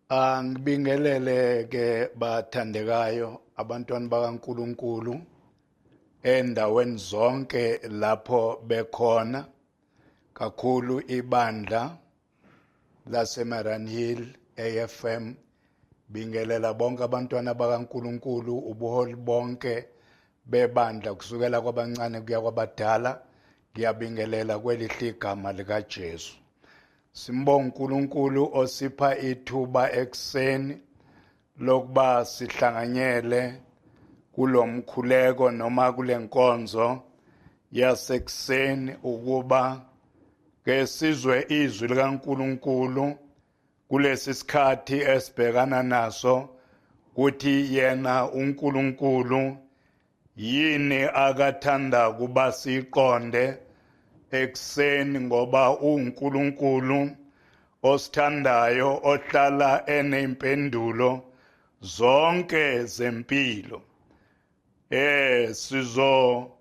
Angibingelele ke bathandekayo abantwana bakaNkuluNkulu endaweni zonke lapho bekhona kakhulu ibandla laseMaranhill AFM bingelela bonke abantwana bakaNkuluNkulu ubuholi bonke bebandla kusukela kwabancane kuya kwabadala ngiyabingelela kwelihle igama likaJesu. Simbonga uNkulunkulu osipha ithuba ekuseni lokuba sihlanganyele kulomkhuleko noma kulenkonzo yasekuseni ukuba ke sizwe izwi likaNkulunkulu kulesi sikhathi esibhekana naso kuthi yena uNkulunkulu yini akathanda kuba siqonde ekuseni ngoba uNkulunkulu osithandayo ohlala enempendulo zonke zempilo. Sizo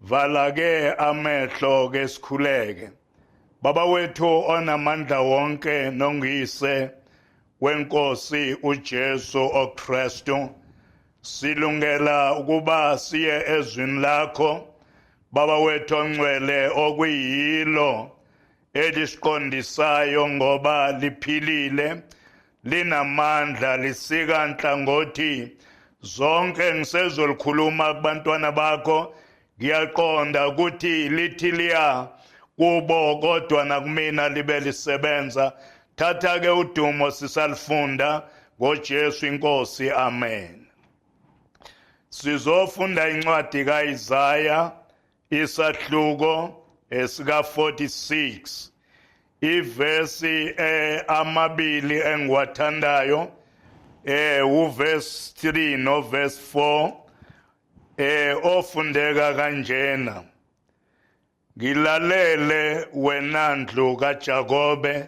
vala ke amehlo ke sikhuleke. Baba wethu onamandla wonke nongise wenkosi uJesu oKristu, silungela ukuba siye ezwini lakho Baba wethu ongcwele, okuyilo elisiqondisayo ngoba liphilile, linamandla, lisika nhlangothi zonke. Ngisezolikhuluma kubantwana bakho, ngiyaqonda ukuthi lithi liya kubo kodwa nakumina libe lisebenza. Thatha ke udumo sisalifunda ngoJesu inkosi, amen. Sizofunda incwadi kaIsaya isahluko esika 46 ivesi amabili engiwathandayo, uverse 3 no verse 4, ofundeka kanjena: Ngilalele wena ndlu kaJakobe,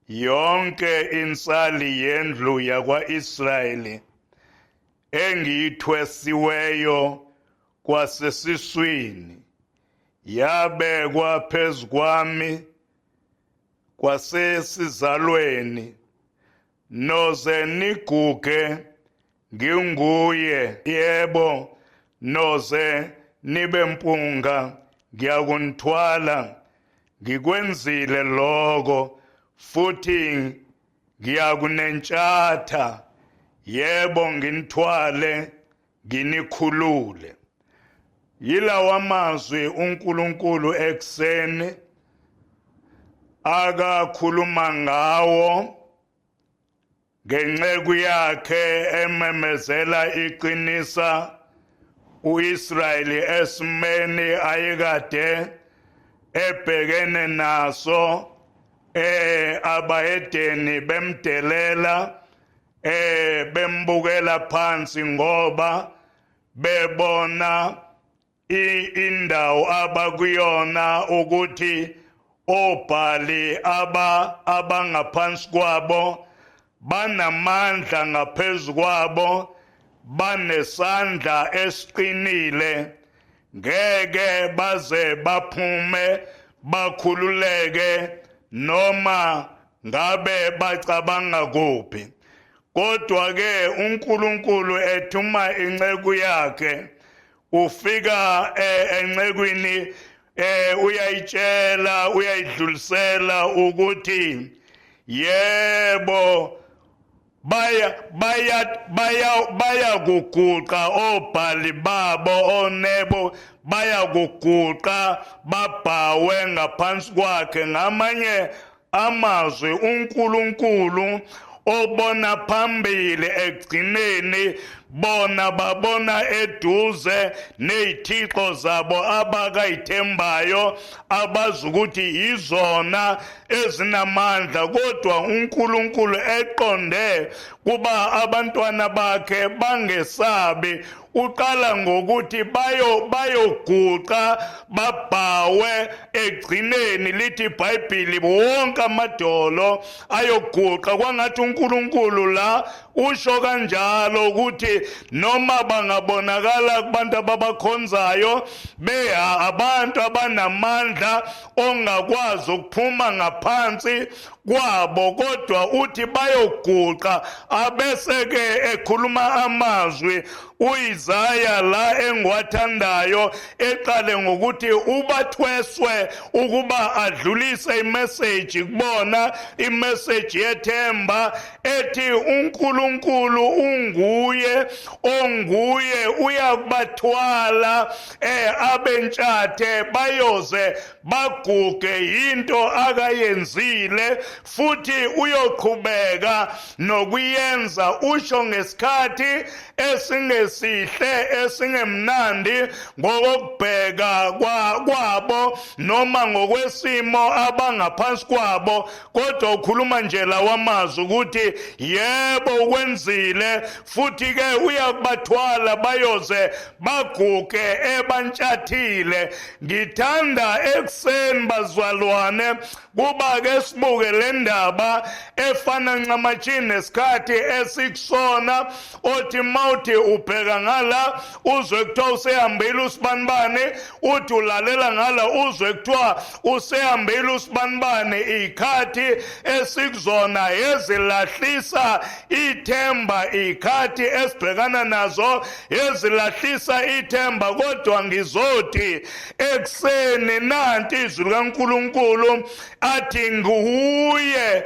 yonke insali yendlu yakwaIsrayeli engiyithwesiweyo kwasesiswini, yabekwa phezu kwami kwasesizalweni, noze niguge nginguye, yebo, noze nibe mpunga ngiyakunithwala. Ngikwenzile lokho futhi ngiyakunentshatha, yebo, nginithwale nginikhulule. Yilawa mazwi uNkulunkulu ekuseni akakhuluma ngawo ngenceku yakhe ememezela iqinisa uIsrayeli esimeni ayekade ebhekene naso, abahedeni bemdelela, bembukela phansi ngoba bebona indawo abakuyona ukuthi obhali abangaphansi kwabo banamandla ngaphezu kwabo, banesandla esiqinile, ngeke baze baphume bakhululeke noma ngabe bacabanga kuphi. Kodwa ke uNkulunkulu ethuma inceku yakhe, ufika encekwini, uyayitshela, uyayidlulisela ukuthi yebo, baya baya baya baya kuguqa obhali babo onebo, baya kuguqa babhawe ngaphansi kwakhe. Ngamanye amazwi, uNkulunkulu obona phambili ekugcineni Bona babona eduze nezithixo zabo abakayithembayo, abazi ukuthi yizona ezinamandla, kodwa uNkulunkulu eqonde kuba abantwana bakhe bangesabi. Uqala ngokuthi bayo bayoguqa babhawe. Egcineni lithi iBhayibheli wonke amadolo ayoguqa. Kwangathi uNkulunkulu la usho kanjalo ukuthi noma bangabonakala kubantu ababakhonzayo beha abantu abanamandla ongakwazi ukuphuma ngaphansi kwabo, kodwa uthi bayoguqa. Abese ke ekhuluma amazwi uIsaya la engiwathandayo, eqale ngokuthi ubathweswe ukuba adlulise imessage kubona, imessage yethemba ethi uNkulunkulu unguye onguye, uyakubathwala abentshathe bayoze baguge into akayenzile, futhi uyoqhubeka nokuyenza. Usho ngesikhathi esingesihle, esingemnandi ngokubheka kwabo noma ngokwesimo abangaphansi kwabo, kodwa ukhuluma nje lawamazwi ukuthi yebo, ukwenzile, futhi ke uyakubathwala bayoze baguge ebantshathile. Ngithanda ekuseni, bazalwane, kuba ke sibuke le ndaba efana ncamashi nesikhathi esikusona, othi mawuthi ubheka ngala uzwe kuthiwa usehambile usibanibani, uthi ulalela ngala uzwe kuthiwa usehambile usibanibani. Ikhathi esikuzona ezilahlisa ithemba, ikhathi esibhekana nazo ezilahlisa ithemba, kodwa ngizothi ekuseni nanti izwi likaNkulunkulu athi nguye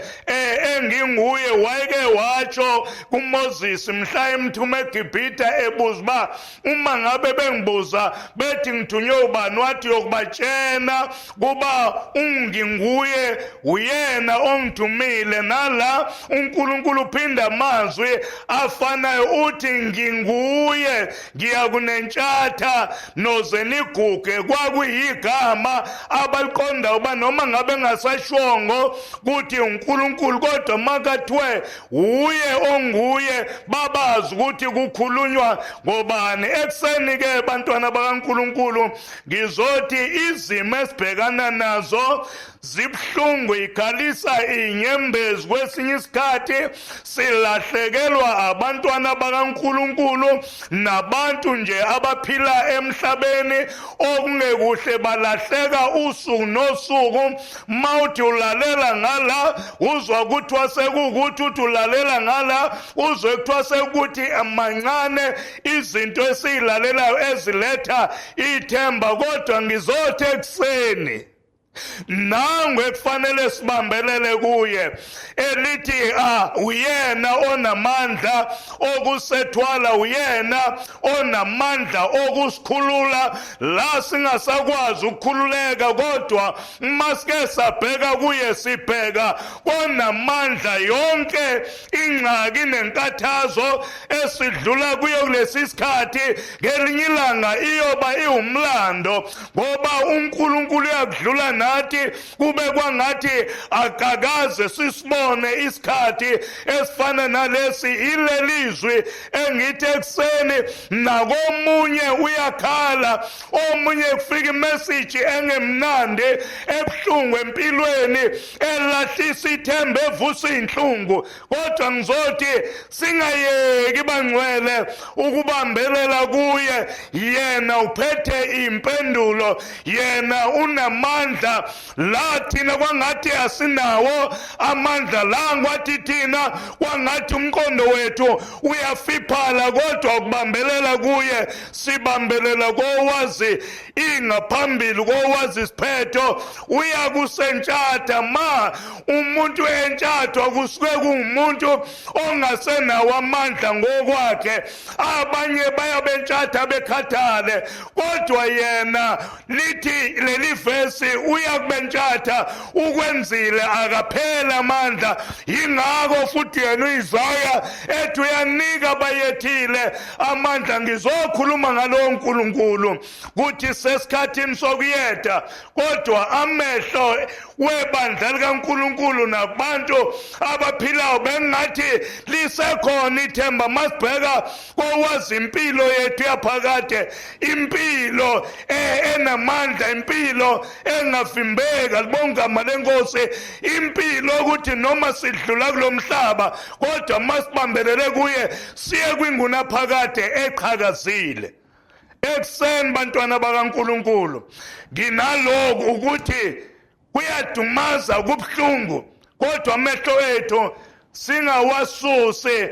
enginguye. Wayeke watsho kuMoses mhla emthuma eGibhithe, ebuza uba uma ngabe bengibuza bethi ngithunywe ubani, wathi yokubatshena kuba unginguye uyena ongithumile. Nala uNkulunkulu uphinda amazwi afanayo, uthi nginguye, ngiyakunentshatha noze niguge. Kwakuyigama abaliqonda uba noma ngabe ngasashongo kuthi uNkulunkulu, kodwa makathiwe uye onguye babazi ukuthi kukhulunywa ngobani. Ekuseni ke, bantwana bakaNkulunkulu, ngizothi izimo esibhekana nazo zibuhlungu, ikhalisa inyembezi. Kwesinye isikhathi silahlekelwa abantwana bakaNkulunkulu nabantu nje abaphila emhlabeni okungekuhle, balahleka usuku nosuku. Mawuthi ulalela ngala uzwa kuthiwa sekuwukuthi, uthi ulalela ngala uzwe kuthiwa sekuthi. Mancane izinto esiyilalelayo eziletha ithemba, kodwa ngizothi ekuseni nangu ekufanele sibambelele kuye, elithi uyena onamandla okusethwala, uyena onamandla okusikhulula la singasakwazi ukukhululeka. Kodwa masike sabheka kuye, sibheka konamandla, yonke ingxaki nenkathazo esidlula kuyo kulesi sikhathi ngelinye ilanga iyoba iwumlando, ngoba uNkulunkulu uyakudlula nathi kube kwangathi akakaze sisibone isikhathi esifana nalesi. Ilelizwi engithi ekuseni nakomunye uyakhala, omunye kufika imessage engemnandi, ebuhlungu empilweni, elahlisa ithemba, evusa inhlungu, kodwa ngizothi singayeki, bangcwele, ukubambelela kuye. Yena uphethe impendulo, yena unamandla la thina kwangathi asinawo amandla, la kwathi thina kwangathi umqondo wethu uyafiphala, kodwa ukubambelela kuye, sibambelela kowazi ingaphambili, kowazi isiphetho. Uyakusentshatha. Ma umuntu entshathwa kusuke kungumuntu ongasenawo amandla ngokwakhe. Abanye bayabentshatha bekhathale, kodwa yena lithi leli vesi uya Uyakubentshatha, ukwenzile, akaphela amandla. Yingakho futhi yena uIsaya ethi uyanika bayethile amandla. Ngizokhuluma ngalowo nkulunkulu kuthi sesikhathini sokuyetha, kodwa amehlo webandla likaNkulunkulu nabantu abaphilayo bengathi lisekhona ithemba. Masibheka kowazi impilo yethu yaphakade, impilo enamandla, impilo engavimbeka, libongama lenkosi, impilo ukuthi noma sidlula kulomhlaba kodwa masibambelele kuye siye kwingunaphakade eqhakazile. Ekuseni, bantwana bakaNkulunkulu, nginaloku ukuthi kuyadumaza, kubuhlungu, kodwa amehlo ethu singawasusi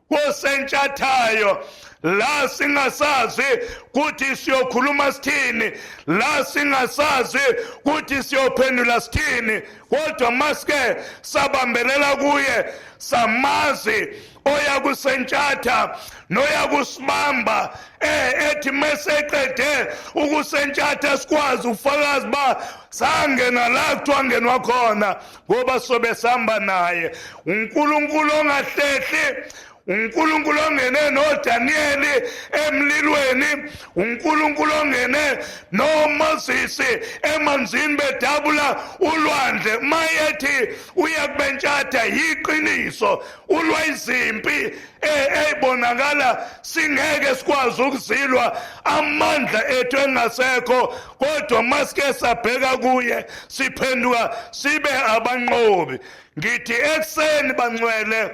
kosentshathayo la singasazi kuthi siyokhuluma sithini, la singasazi kuthi siyophendula sithini, kodwa masike sabambelela kuye, samazi oya kusentshatha noya kusibamba, ethi meseqede ukusentshatha sikwazi ufakazi ba sangena la kuthiwa ngenwa khona, ngoba sobe sihamba naye. uNkulunkulu ongahlehli, uNkulunkulu ongene noDaniyeli emlilweni, uNkulunkulu ongene noMoses emanzini bedabula ulwandle. Mayethi uyakubentshatha, yiqiniso, ulwa izimpi eyibonakala singeke sikwazi ukuzilwa, amandla ethu engasekho, kodwa masike sabheka kuye siphenduka sibe abanqobi. Ngithi ekuseni, bangcwele,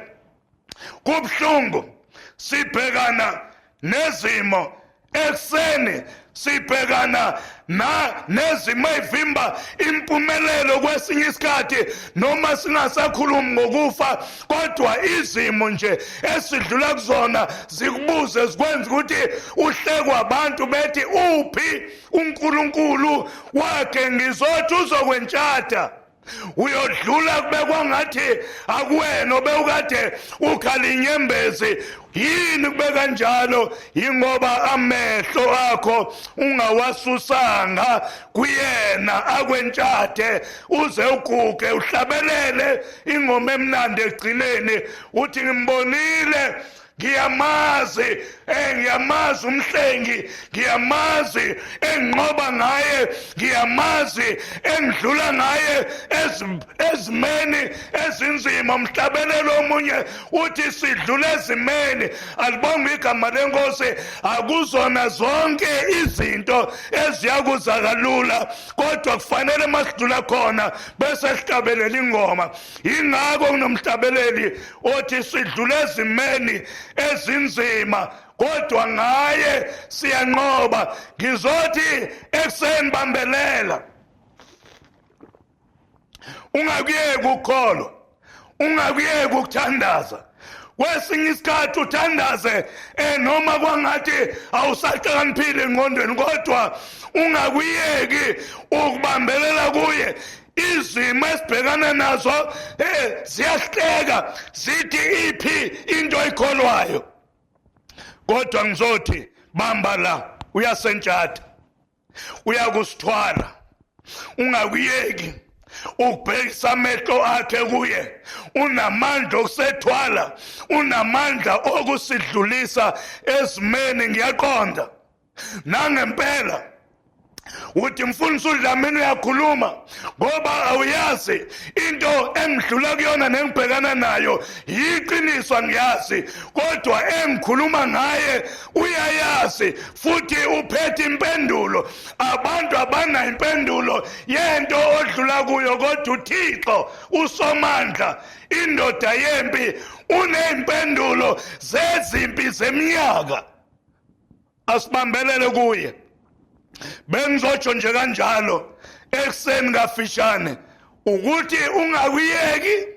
kubuhlungu, sibhekana nezimo ekuseni, sibhekana na nezimo ey'vimba impumelelo kwesinye isikhathi, noma singasakhulumi ngokufa, kodwa izimo nje esidlula kuzona zikubuze, zikwenza ukuthi uhlekwa abantu bethi uphi uNkulunkulu wakhe. Ngizothi uzokwentshata, uyodlula kube kwangathi akuwena obewukade ukhala inyembezi. Yini kube kanjalo? Yingoba amehlo akho ungawasusanga kuyena akwentshate uze uguge uhlabelele ingoma emnandi ekugcineni uthi ngimbonile, ngiyamazi, ngiyamazi umhlengi, ngiyamazi enginqoba ngaye, ngiyamazi engidlula ngaye ezimeni ezinzima. Umhlabelelo omunye uthi sidlula ezimeni, alibonge igama lenkosi. Akuzona zonke izinto eziyakuza kalula, kodwa kufanele masidlula khona bese sihlabelela ingoma. Yingakho kunomhlabeleli othi sidlule ezimeni ezinzima, kodwa ngaye siyanqoba. Ngizothi ekuseni, bambelela, ungakuyeki ukukholwa, ungakuyeki ukuthandaza. Kwesinye isikhathi uthandaze noma kwangathi awusahlakaniphile engqondweni, kodwa ungakuyeki ukubambelela kuye. Izimo esibhekana nazo ziyahleka, zithi iphi into oyikholwayo, kodwa ngizothi bamba la, uyasentshata, uyakusithwala. Ungakuyeki ukubhekisa amehlo akhe kuye, unamandla okusethwala, unamandla okusidlulisa ezimeni. Ngiyaqonda nangempela uthi mfundisi uDlamini uyakhuluma, ngoba awuyazi into engidlula kuyona nengibhekana nayo. Yiqiniso, angiyazi, kodwa engikhuluma ngaye uyayazi futhi uphethe impendulo. Abantu abanayo impendulo yento odlula kuyo, kodwa uThixo uSomandla, indoda yempi, uneyimpendulo zezimpi zeminyaka. Asibambelele kuye. Bengizotsho nje kanjalo ekuseni kafishane ukuthi ungakuyeki,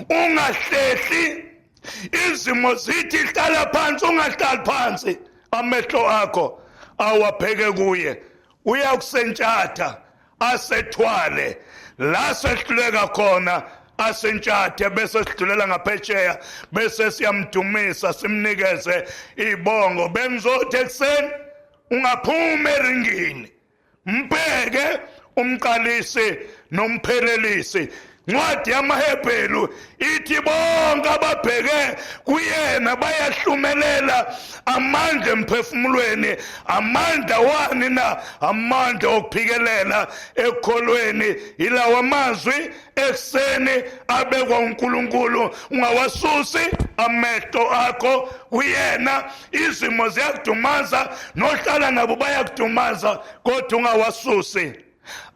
ungahlehli. Izimo zithi hlala phansi, ungahlali phansi. Amehlo akho awabheke kuye, uyakusentshatha asethwale la sehluleka khona, asentshathe bese sidlulela ngaphesheya, bese siyamdumisa, simnikeze ibongo. Bengizothi ekuseni ungaphuma eringini, mbheke. Umqalisi nomphelelisi. Ncwadi yamaHebheru ithi bonke ababheke kuyena bayahlumelela amandla emphefumulweni. Amandla wani na? Amandla okuphikelela ekukholweni. Yilawa mazwi ekuseni abekwa uNkulunkulu, ungawasusi amehlo akho kuyena. Izimo ziyakudumaza, nohlala nabo bayakudumaza, kodwa ungawasusi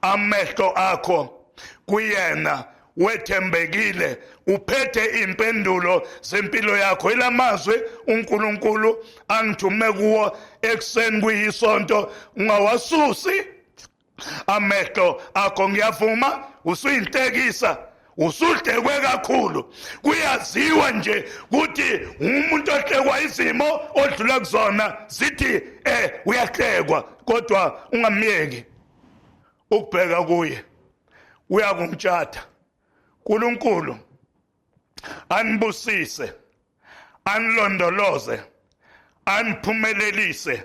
amehlo akho kuyena. Wethembekile, uphethe impendulo zempilo yakho. Ilamazwi uNkulunkulu angithume kuwo ekuseni kuyisonto, ungawasusi amehlo akho. Ngiyavuma, usuyinhlekisa, usuhlekwe kakhulu, kuyaziwa nje ukuthi umuntu ohlekwa izimo odlula kuzona zithi uyahlekwa, kodwa ungamyeki ukubheka kuye, uyakumtshatha. uNkulunkulu anibusise, anilondoloze, aniphumelelise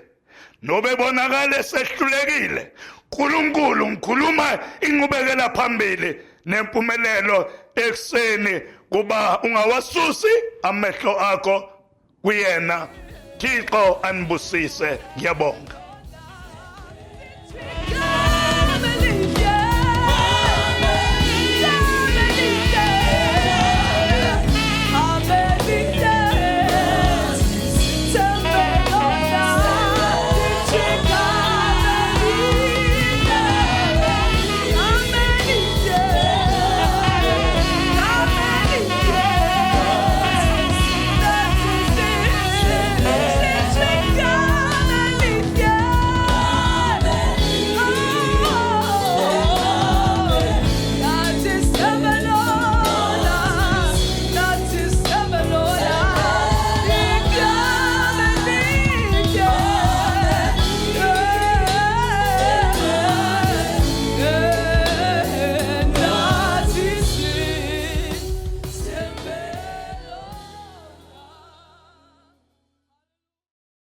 nobe bonakale sehlulekile. uNkulunkulu ngikhuluma inqubekela phambili nempumelelo ekuseni, kuba ungawasusi amehlo akho kuyena. Thixo anibusise, ngiyabonga.